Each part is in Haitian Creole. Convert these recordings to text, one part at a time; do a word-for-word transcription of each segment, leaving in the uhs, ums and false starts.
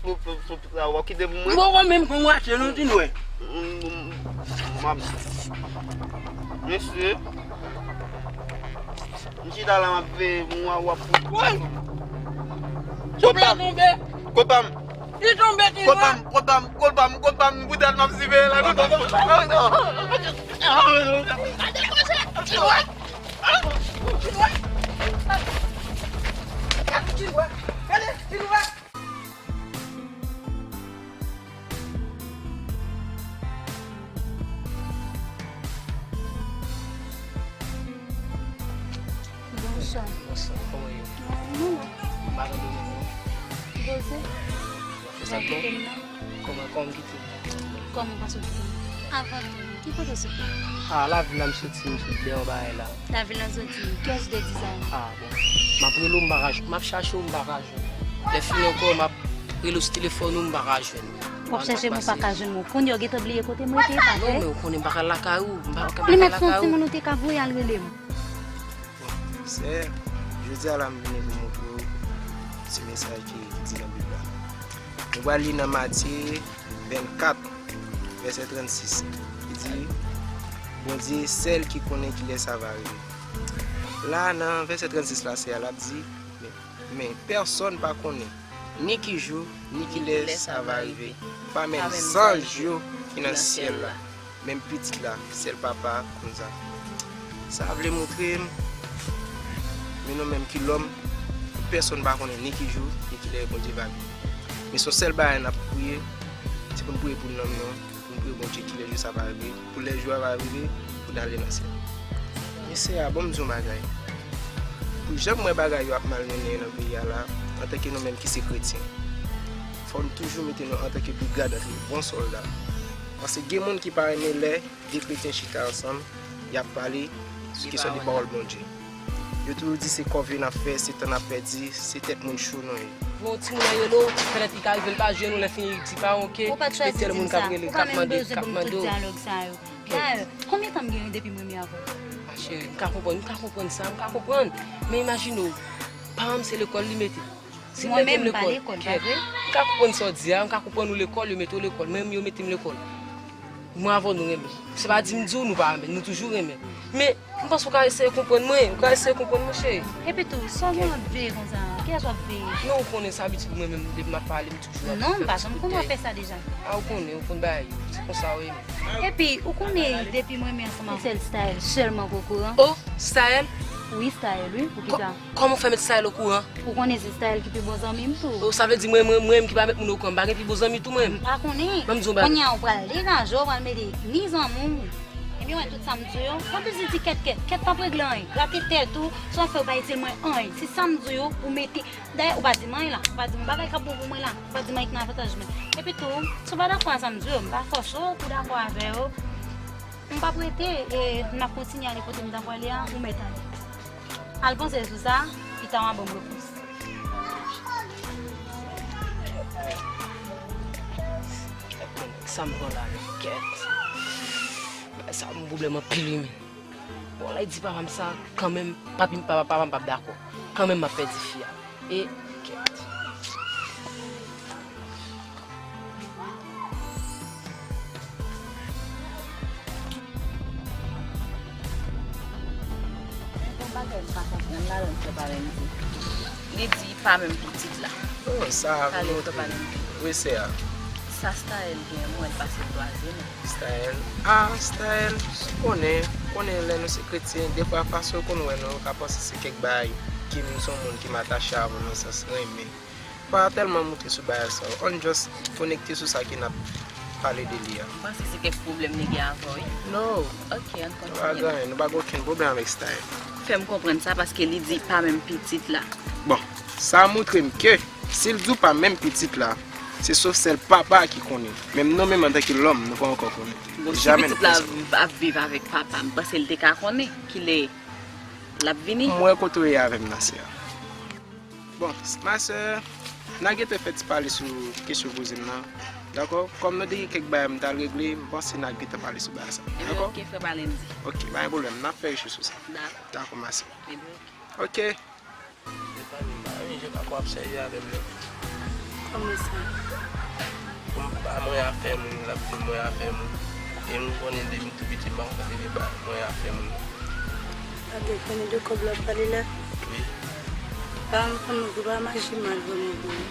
pou, pou, pou, pou sa, w ap kite pou mwen? Mwen, mwen menm, kon w achte, nou di nou wè. M, m, m ap, mesye, m chita la, m ap veye, m wa, w ap. Woy! Soup la tonbe! Kot pa m? Li tonbe, ti lwa! Kot pa m? Kot pa m? Kot pa m? Kot pa m? Poutèt m ap siveye la, kot pa m? Gade koze, ti lwa! Ti lwa! Gade, ti lwa! Gade, ti lwa! Bonswa. Bonswa, kòman yo? Mwen la. M pa tande w non. Poze. Fè sa bon? Kite m nan. Kòman, kòman w kite m? Kòman w panse w kite m? Avan tou, ki kote w soti? Ah, lavil la m soti, m sot dèyè yon bagay la. Lavil la w soti, kiyès ou te di sa? Ah, bon. M ap rele w, m pa ka jwenn. M ap chache w, m pa ka jwenn. Lè fini ankò, m ap rele w sou telefòn ou, m pa ka jwenn. W ap chache m, ou pa ka jwenn mwen. Kounye a w gentan bliye kote m rete, pa vre? Non, men ou konnen m pa ka lakay ou, m pa ka lakay ou. Li mèt se yon timoun ou te ka voye al rele m. Bon, sè, jodi a la m vini pou montre w ti mesaj ki di nan Bib la. Nou pral li nan Matye vennkat, vèsè trannsis. Li di, Bondye sèl ki konnen kilè sa va rive. La, nan vèsè trannsis la, sè a l ap di, men, men pèsonn pa konnen ni ki jou, ni kilè sa va rive. Pa menm zanj yo ki nan syèl la. Menm pitit la, sèl papa konn sa. Sa vle montre m, men nou menm ki lòm, pèsonn pa konnen ni ki jou, ni kilè Bondye va vini. Men se yon sèl bagay n ap priye, se pou n priye pou nanm nan, pou n priye Bondye kilè jou sa va rive, pou lè jou a va rive, pou n ale nan syèl. Men sè a, ban m di w yon bagay. Pou jan m wè bagay yo ap malmennen nan peyi a la, antanke nou menm ki se kretyen, fò n toujou mete nou antanke brigad antre bon sòlda. Paske gen moun ki pa renmen lè de kretyen chita ansanm, y ap pale sou kesyon de pawòl Bondye. Yo toujou di se kòve n ap fè, se tan n ap pèdi, se tèt moun cho nou ye. Yon timoun an rele w, pètèt li ka rive, l pa jwenn ou, lè fini li di pa oke, e tèl moun k ap rele, k ap mande, k ap mande w. Dayè, konbyen tan m gen depi m renmen avè w? Ma cheri, m ka konprann, m ka konprann sa, m ka konprann. Men imajine w, paran m se lekòl li mete m. Si l mete m lekòl, kèt, m ka konprann sa w di a, m ka konprann ou lekòl, yo mete w lekòl, mwen menm yo mete m lekòl. Mwen avè w nou renmen. Se pa di m di w nou pa renmen, nou toujou renmen. Men, m panse w ka eseye konprann mwen, ou ka eseye konprann mwen, cheri. Epi tou, sa w gen w ap veye konsa? Kiyès w ap veye? Non, ou konnen sa abitid mwen menm, depi m ap pale, m toujou ap fè ti kout dèyè. Non, m pa janm konn w ap fè sa deja. A, ou konnen, ou konn bagay yo. Se konsa w ye menm. Epi, ou konnen, depi mwen menm ansanm avè w. Sèl Staël sèlman k okouran. Oh, Staël? Wi, Staël, wi. Poukisa? Kòman w fè met Staël okouran? Ou konnen se Staël ki pi bon zanmi m tou. Oh, sa vle di mwen, mwen, mwen menm ki pa met moun okouran, m pa gen pi bon zanmi tou mwen menm? M pa konnen. Ban m di w yon bagay. Kounye a, ou pral degaje w, ou pral mete ni zanmi w, ebyen, wè tout sa m di w yo. Konn plis di kèt, kèt, kèt p ap regle anyen. Grate tèt ou, sa w fè yo pa itil mwen anyen. Si sa m di w yo, ou mete. Dayè, ou pa di m anyen la. Ou pa di m bagay k ap bon pou mwen la. Ou pa di m anyen ki nan avantaj mwen. Epi tou, si w pa dakò a sa m di w yo, m pa fòse w pou w dakò avè yo. M p ap rete, e n ap kontinye ale kote m ta pwale a, ou mèt ale. Al panse sou sa, pita w a ban m repons. Sa m pran la menm, kèt. Bagay sa yon pwoblèm anpil wi menm. Bon, lè di papa m sa, kanmenm, papi m, papa, papa m p ap dakò. Kanmenm m ap pèdi fi a. E, kèt. Gon bagay m pa konprann ladan l frè Palenzi. Li di pa menm pitit la. Oh, sa vle montre. Wi, sè a. Sa Staël gen, mwen, l pase twazyèm. Staël. Ah, Staël, ou konnen, konnen lè nou se kretyen, defwa fason yo konn wè nou, yo ka panse se kèk bagay ki m se yon moun ki m atache avè w nan sans renmen. Pa tèlman montre sou bagay sa yo. Ann just konekte sou sa ke n ap pale de li a. M panse se kèk pwoblèm li gen avè w, wi. No. Ok, ann kontinye. Nou pa gen anyen, nou pa gen okenn pwoblèm avèk Staël. Fè m konprann sa paske li di pa menm pitit la. Bon, sa montre m ke si l di w pa menm pitit la, se sof sèl papa a ki konnen. Menm nou menm antanke lòm, nou pa ankò konnen. Bon, si pitit la ap viv avèk papa, m panse l te ka konnen kilè l ap vini. M wè kote w ye avè m nan, sè a. Bon, ma sè, n a gentan fè ti pale sou kesyon w poze m nan. Dakò? Kòm nou te gen kèk bagay m t al regle, m panse n a gentan pale sou bagay sa. Dakò? Ebyen, ok, frè Palenzi. Ok, pa gen pwoblèm. N a fè recherche sou sa. Dakò. Dakò, ma sè. Ebyen, ok. Ok. Epa nou pa, wi, je pa kwè w ap sèvi avè m non. Kòman sa? Pou m pa mwen afè moun, l ap di mwen afè moun. E m konnen depi m tou piti, m pa konn se de ba mwen afè moun. Gade, konnen de kòb la pale la? Wi. Pa m, pa m, pa m aji mal vrèman pou ou.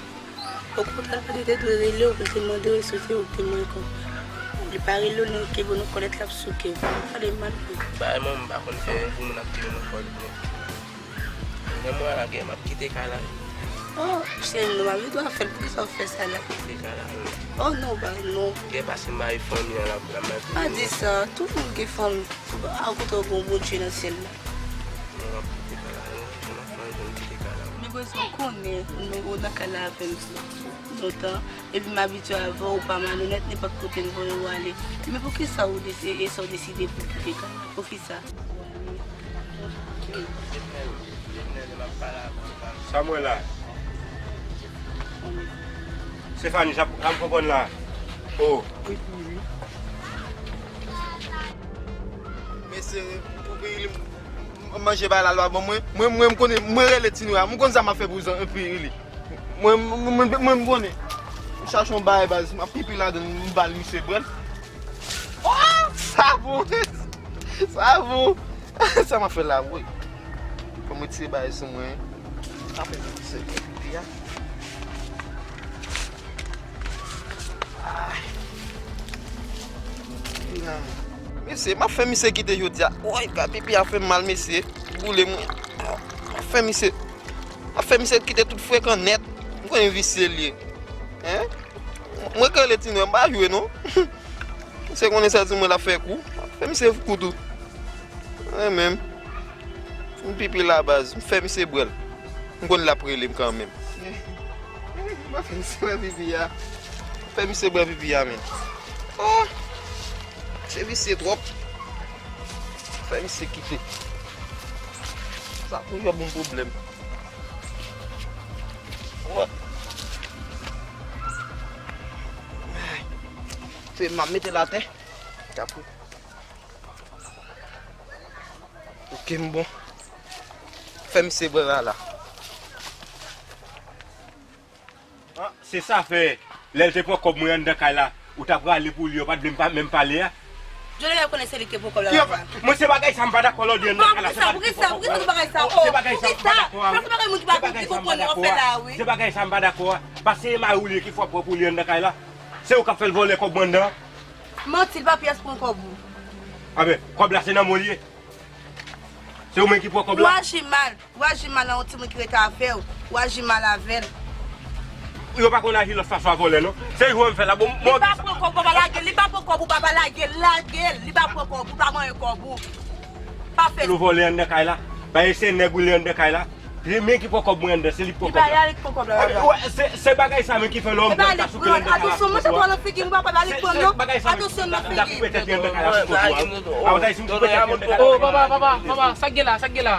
Okontrè, l pa te dwe rele w pou l te mande w, e soti ou te mwen kòb la. Li pa rele w, li ke bon, nou kòlèt l ap souke w. Pale mal pou ou. Bay mwen, m pa konn fè pou moun ap tire mwen kòlèt non. Lè mwen a lagè, m ap kite kay la. Oh, cheri, nou pa gen dwa fè l. Poukisa w fè sa la? Kite kay la. Oh, non, pa, non. Gen pase m bay fanmi an la, la, la. Pa di sa. Tout moun gen fanmi. A kote w gen yon Bondye nan syèl la? Non, m ap kite kay la. Non, non, non, m ap kite kay la. Men bezwen konnen, nou, ou nan kay la avè m lontan. Epi m abitye avè w, ou pa malonèt, nenpòt kote m voye w ale. Men poukisa ou desi-, e sa w deside pou w kite kay la? Poukisa? Sa mwen la. Stefani, sa, sa m konprann la. Oh. Mesye, pou Pirili, m, m manje bay la lwa ban mwen. Mwen, mwen, m konnen, mwen rele Tinouya. M konn sa m ap fè pou zan, Pirili. Mwen, mwen, mwen, mwen, m konnen. M chache yon bagay baz, m ap pipi ladan l, m ba l misye bwè l. Oh, sa bon. Sa bon. Sa m ap fè la, woy. Fò m retire bagay sou mwen. Apre, se pipi a. Ay. Mesye, m ap fè misye kite jodi a. Woy, ka pipi a fè m mal, mesye. Boule mwen. M ap fè misye, m ap fè misye kite tout frekan nèt. M konnen visye l ye. Hein? Mwen k rele Tinouya, m pa jwe non. Se konnen sèl timoun ap fè kou. Fè misye kou tou. Mwen menm. M pipi la baz. M fè misye bwè l. M konn l ap rele m kanmenm. Mwen fè misye bwè pipi a. Fè misye bwè pipi a, men. Oh! Se visye twòp. Fè misye kite. Sa toujou ap ban m pwoblèm. Wè. Se m ap mete l atè. Kapou. Ok, m bon. Fè misye bwè la la. Ah, se sa fè, lè l te pran kòb mwen anndan kay la, ou ta prale pou li, ou pa t vle m pa menm pale a. Jodi a, konnen se li ki te pran kòb la. Mwen, se bagay sa m pa dakò lè w di anndan kay la, se pa li ki pran kòb la. Poukisa, poukisa, poukisa w di bagay sa? Oh, se bagay sa m pa dakò a, wi. Se bagay sa m pa dakò a. Se bagay sa m pa dakò a. Paske e mari w li ye ki fò pran pou li anndan kay la. Se ou k ap fè l vòlè kòb mwen anndan. Manti, li pa pyès pran kòb ou. Anben, kòb la se nan men w li ye. Se ou menm ki pran kòb la. Ou aji mal. Ou aji mal nan yon timoun ki rete avè w. Ou aji mal avè l. Yo pa konn aji lòt fason a vòlè non. Se jwe m fè la. Bon, li pa pran kòb ou, pa lage l. Li pa pran kòb ou, pa lage l. Lage l. Li pa pran kòb ou, pa manyen kòb ou. Pa fè. Li vòlè anndan kay la. Paske se nèg ou li anndan kay la. Se men ki pran kòb mwen anndan, se li ki pran kòb la. Li pa li ki pran kòb la, papa. Wè, se, se bagay sa menm ki fè lè w mwen ka souke l anndan kay la. Atansyon, mwen se pran nan figi m, papa, pa li pran non. Atansyon nan figi. Atansyon nan figi. N ap koupe tèt li anndan kay la sou kote a. A, w ta di si m koupe tèt li anndan kay la. Oh, papa, papa, papa, sa k gen la, sa k gen la?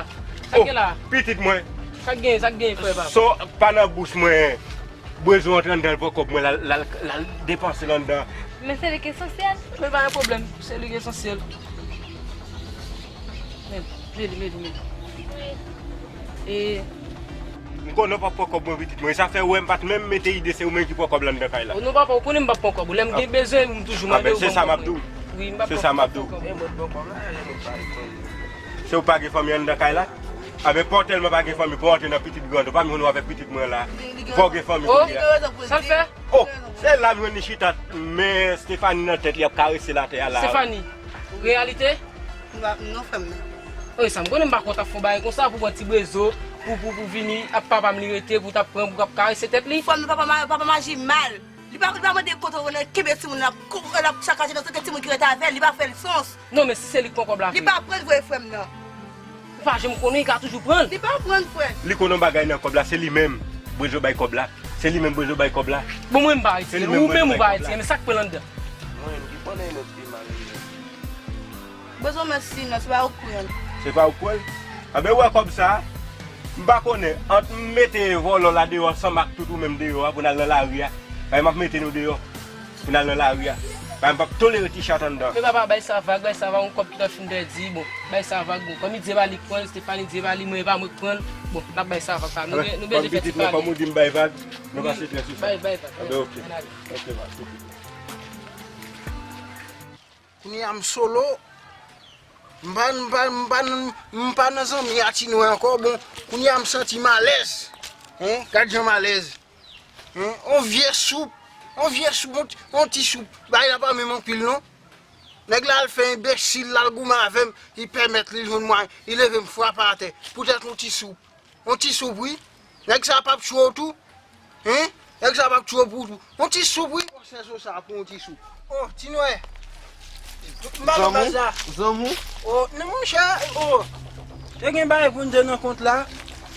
Sa k gen la? Oh, pitit mwen. Sa k gen, sa k gen, frè, papa? So, pa nan bouch mwen. Bezwen antre anndan l pran kòb mwen, l al, l al, l al depanse l anndan. Men se li ki esansyèl. Men pa gen pwoblèm, se li ki esansyèl. Men, men li, men li, men li. E. M konnen w p ap pran kòb mwen pitit mwen. Sa fè w wè m pa t menm mete ide se ou menm ki pran kòb la anndan kay la. Oh non, papa, ou konnen m p ap pran kòb ou. Lè m gen bezwen, m toujou mande ou ban m kòb mwen. Anben, se sa m ap di w. Wi, m p ap pran kòb ou. Se sa m ap di w. Se ou pa gen fanmi anndan kay la? Anben, pa w tèlman pa gen fanmi, pa w antre nan pitit grandon. Pa m jwenn ou avèk pitit mwen la. Pa w gen fanmi kounye a. Oh, sa l fè? Oh, se la m jwenn li chita, men Stefani nan tèt li ap karese latè a la. Stefani, reyalite? Non, frè m nan. Wi, sa m konnen m pa konn t ap fè yon bagay konsa pou pran ti brezo, pou, pou, pou vini ap papa m li rete, pou t ap pran, pou t ap karese tèt li. Frè m nan, papa m, papa m aji mal. Li pa, li pa mande kote w nan kenbe timoun nan, l ap sakaje nan tete timoun ki rete avè l, li pa fè l sans. Non, men si se li k pran kòb la vre. Li pa pran l vre, frè m nan. Ou pa janm konnen, li ka toujou pran l. Li pa pran l, frè. Li konnen yon bagay nan kòb la, se li menm Brezo bay kòb la. Se li menm Brezo bay kòb la. Bon, mwen m pa retire l. Ou menm ou pa retire l, men sa k pran l anndan? Mwen menm ki pran nan lòt pi mal. Brezo, mèsi, non, se pa ou k pran l. Se pa ou k pran l? Anben, ou wè kòb sa a? M pa konnen, ant m mete vòlò la deyò ansanm ak tout ou menm deyò a pou n al nan lari a. Bay m ap mete nou deyò. Pou n al nan lari a. Bay m p ap tolere ti chat anndan. Men papa, bay sa vag, bay sa vag, yon kòb ki ta fin pèdi, bon, bay sa vag, bon. Fanmi di e pa li k pran l, Stefani di e pa li, mwen e pa mwen k pran l. Bon, n ap bay sa, papa. Nou, alò, nou bezwen fè ti pale. Kòm pitit mwen, kòm ou di m bay vag, nou pase trè sou sa. Bay, bay vag. Ah, ben, ok. Ann ale. Ok, va, ok. Kounye a m solo. M pa, m pa, m pa, m pa nan zanmi a Ti Nwè ankò. Bon, kounye a m santi m alèz. Hein? Gad jan m alèz. Hein? On vye soup. On vye soup, on, on ti soup. Bagay la pa menm anpil, non. Nèg la al fè enbesil, l al goumen avè m, li pèmèt li jwenn mwayen, li leve m frape atè. Poutèt on ti soup. On ti soup, wi. Nèg sa p ap tchwe w tou. Hein? Nèg sa p ap tchwe w pou tou. On ti soup, wi. Sèso sa pou on ti soup. Oh, Ti Nwè. M pa nan baz la. Zanmi w? Oh, non, monchè. Oh. Te gen bagay pou n te nan kont la.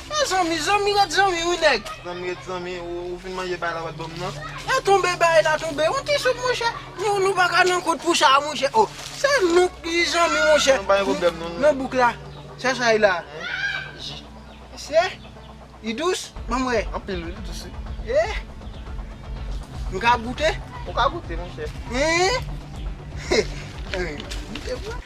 E zanmi, zanmi ret zanmi, wi, nèg. Zanmi ret zanmi, ou, ou fin manje bagay la, pa t ban m, non? E tonbe, bagay la tonbe. On ti soup, monchè. Nou, nou pa ka nan kont pou sa, monchè. Oh, se nou ki zanmi, monchè. Non, pa gen pwoblèm, non, non. Nan bouk la. Se sa y la. Se, li dous, ban m wè. Anpil, wi, li dous, wi. Eh? M ka goute? Ou ka goute, monchè. Eh? Eh, goute pou mwen.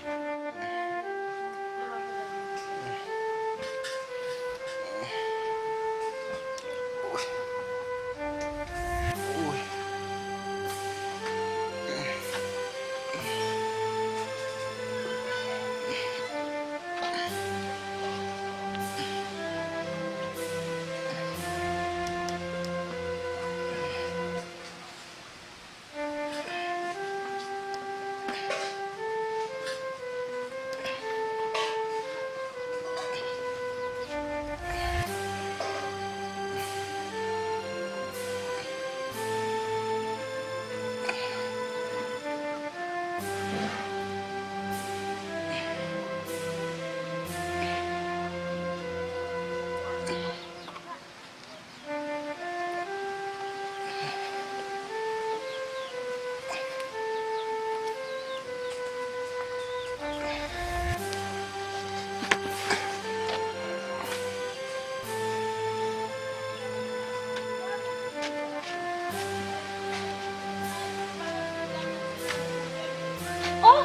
Oh!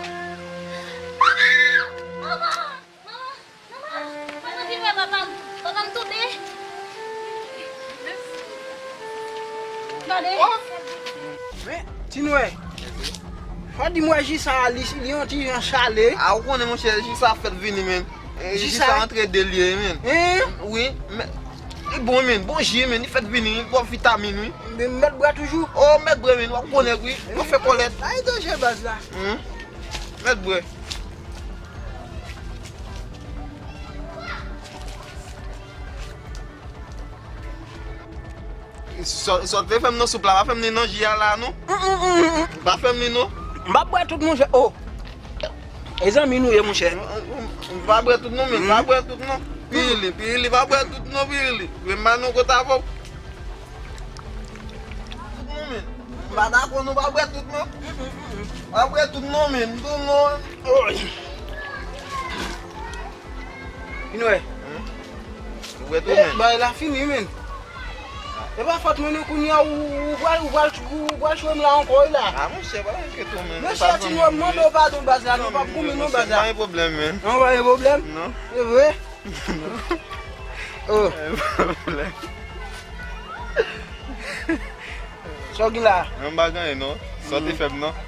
Manman! Manman! Manman! Manman, vin wè papa m. Papa m tonbe. Gade. Oh! Men, Ti Nwè. Fò di m wè ji sa a, li, li yon ti jan sale. A, ou konnen, monchè, ji sa fèt vini, men. E, ji sa antre de li ye, men. Hein? Wi, men, li bon, men. Bon ji, men. Li fèt vini, li twò vitamin, wi. Men mèt bwè toujou. Oh, mèt bwè, men. W ap konnen, wi. Yo fè kòlèt. Ay, danje baz la. Mèt bwè. Sa, sa w te fè m nan soup la, pa fè m li nan ji a la, non. Mm, mm, mm, mm. Pa fè m li, non. M pa bwè tout, monchè. Oh. E zanmi nou ye, monchè. M, m, m pa bwè tout, non, men. M pa bwè tout, non. Pirili, Pirili, pa bwè tout, non, Pirili. Men m pa nan kont avè w. Tout, non, men. M pa dakò, non, pa bwè tout, non. Pa bwè tout, non, men. M tou, non. Oy. Vin wè. Hmm? Ou bwè tou, men. Bagay la fini, men. E pa fòt mwen, non, kounye a, ou, ou pral, ou pral, ou pral chwe m la ankò, wi, la. A, monchè, pa enkyete w, men. Mesye, Ti Nwè, m mande w padon, baz la, nou p ap goumen, non, baz la. Pa gen pwoblèm, men. Non, pa gen pwoblèm? Non. Se vre? Oh. Pa gen pwoblèm. Sa w gen la? Mwen m pa gen anyen, non. Sa w te fè m, non.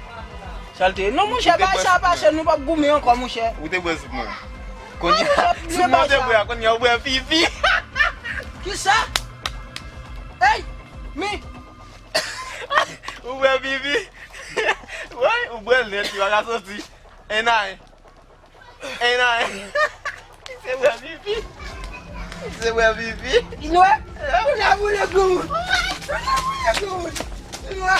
Sa l te ye? Non, monchè, bay sa pase, nou p ap goumen ankò, monchè. Ou te bwè soup mwen. Kounye a, soup mwen te bwè a, kounye a ou bwè pipi. Kisa? Ey! Mi! Ou bwè pipi. Woy, ou bwè l nèt, li pa ka soti. E nan. E nan. Se bwè pipi. Se bwè pipi. Inwe, ou la boule gwo moun. Ou la boule gwo moun. Inwe.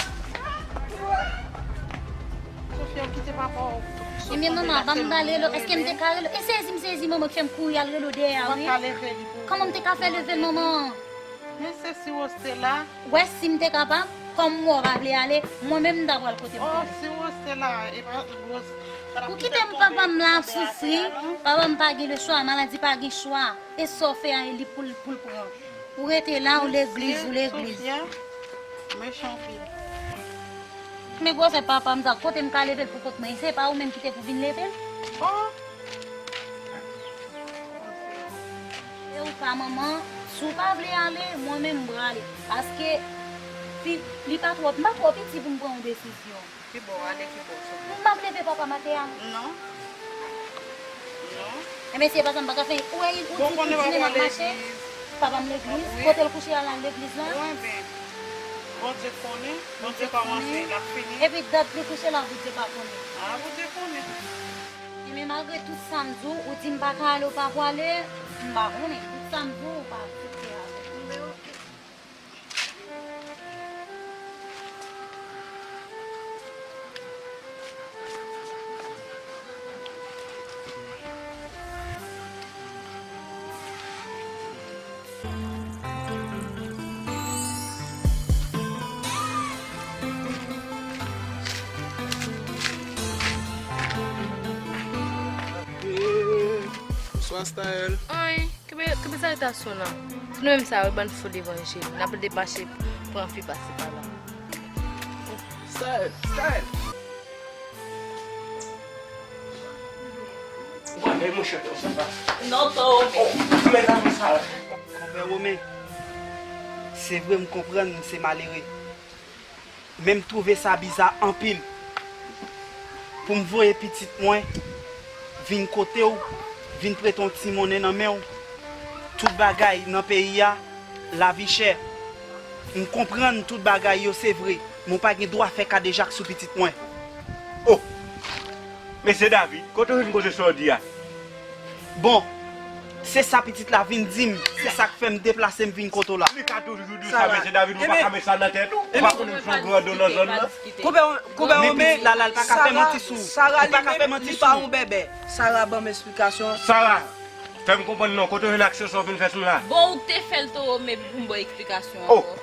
Sofia, kite papa w. Ebyen, manman, ban m ba l rele w. Èske m te ka rele w? E sezi m sezi manman k fè m kouri al rele w dèyè a, wi. Kòman m te ka fè leve l, manman? Men se si Rose te la. Wè, si m te kapab, kòm m wè w pa vle ale, mwen menm m ta pral kote m vle. Oh, si Rose te la, e pa Rose. Ou kite m, papa m la ap soufri, papa m pa gen le chwa, maladi pa gen chwa. E sa w fè a, e li pou l, pou l pran. Ou rete la, ou legliz, ou legliz. Sofia, mechan anpil. Men gwosè papa m sa, kote m ka leve l pou kont mwen? Se pa ou menm ki te pou vin leve l? Oh. E ou pa Manman, si w pa vle ale, mwen menm m prale. Paske fi, li pa twò, m pa twò piti pou m pran yon desizyon. Ki bò w ale, ki bò w sot? M ap leve papa maten an. Non. Non. Enben, se pa sa m pa ka fè. Ou wè, ou di pou tine m ap mache. Papa m legliz. Wi. Kote l kouche a la, legliz la? Wi, enben. Bondye konnen. Bondye kòmanse, l ap fini. Epi dat li kouche la, Bondye pa konnen. Ah, Bondye konnen. Enben, malgre tout sa m di w, ou di m pa ka ale, ou pa pwale, m pa konnen. Tout sa m di w, ou pa aksepte avè m. Enben, oke. Bonswa, Staël. Anyen. Kenbe, kenbe salitasyon lan. Se nou menm sa yo, bann fo levanjil. N ap depache pran fi pase pa la. Staël, Staël. Ou pa fè monchè konsa. Non, to. Oh, mezanmi, sa. Konpè Romen, se vre m konprann se malere. Men m twouve sa biza anpil pou m voye pitit mwen vin kote w, vin prete yon ti monnen nan men w. Tout bagay nan peyi a, lavi chè. M konprann tout bagay yo, se vre, men w pa gen dwa fè kadejak sou pitit mwen. Oh! Mesye David, kote w jwenn koze sa w di a? Bon, se sa pitit la vin di m, se sa k fè m deplase m vin kote w la. Li ka toujou di w sa, mesye David, ou pa ka met sa nan tèt ou. Ou pa konnen m se yon grandon nan zòn nan. Koube, koube, men pitit la, la, li pa ka fè manti sou ou. Li pa ka fè manti sou ou. Sara, ban m esplikasyon. Sara, fè m konprann non, kote w jwenn aksyon sa w vin fè sou m la? Bon, ou te fè l towo, men pou m ba w eksplikasyon ankò.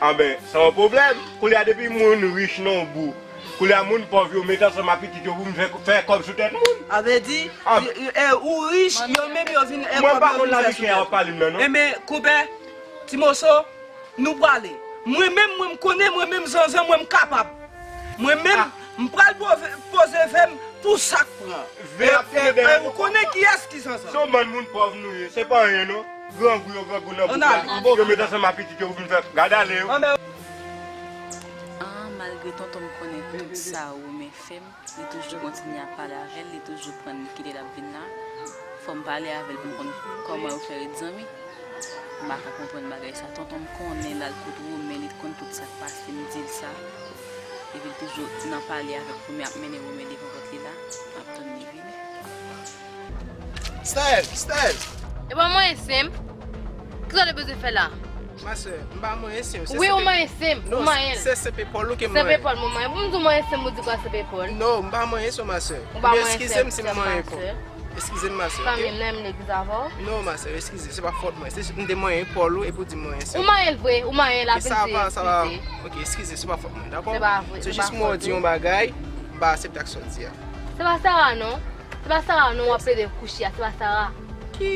Anben, sa yon pwoblèm. Koulye a depi moun rich nan yon bout, koulye a moun pòv yo met ansanm ak pitit yo pou m fè, fè kòb sou tèt moun. A vle di, e, ou rich, yo menm yo vin e kòb yo vin fè sou tèt ou. Mwen pa konn lavi chè a w ap pale m nan, non. Enben, koupè, ti moso, nou prale. Mwen menm, mwen m konnen, mwen menm zanzan, mwen m kapab. Mwen menm, m pral poze, poze ve m pou sa k pran. Ve ap fini dèyè nou. E ou konnen kiyès ki zanzan. Se yon bann moun pòv nou ye, se pa anyen non. Grangou yo, grangou nan bouk la. Yo met ansanm ak pitit yo pou vin fè. Gade ale yo. An, malgre tonton m konnen tout sa Romen fè m, li toujou kontinye ap pale avè l, li toujou pran l, li kite l ap vin la. Fò m pale avè l pou m konn kòman yo fè ret zanmi. M pa ka konprann bagay sa. Tonton m konnen l al kot Romen, li t konn tout sa k pase, m di l sa. Epi l toujou nan pale avèk Romen, ap mennen Romen devan pòt li la, ap tann li vini. Staël, Staël! E pa manyen sen m? Kisa w te bezwen fè la? Ma sè, m pa manyen sen w. Wi, ou manyen sen m. Ou manyen l. Se Senpepòl ou ke m manyen. Senpepòl mwen manyen. Pou m di w manyen sen m, ou di kwa Senpepòl? Non, m pa manyen sen w, ma sè. Ou pa manyen sen m, se pa sa, sè. Eskize m, ma sè, oke? Fanmi m nan menm legliz avè w? Non, ma sè, eskize, se pa fòt mwen. Se m te manyen Pòl ou epi w di m manyen sè. Ou manyen l vre, ou manyen l, apèn se eskize. Ok, eskize, se pa fòt mwen, dakò? Se pa vre, se pa fòt ou. Se jis mwen di yon bagay, m pa aksepte ak sa w di a. Se pa Sara non. Se pa Sara non, w ap plede kouche a, se pa Sara. Ki?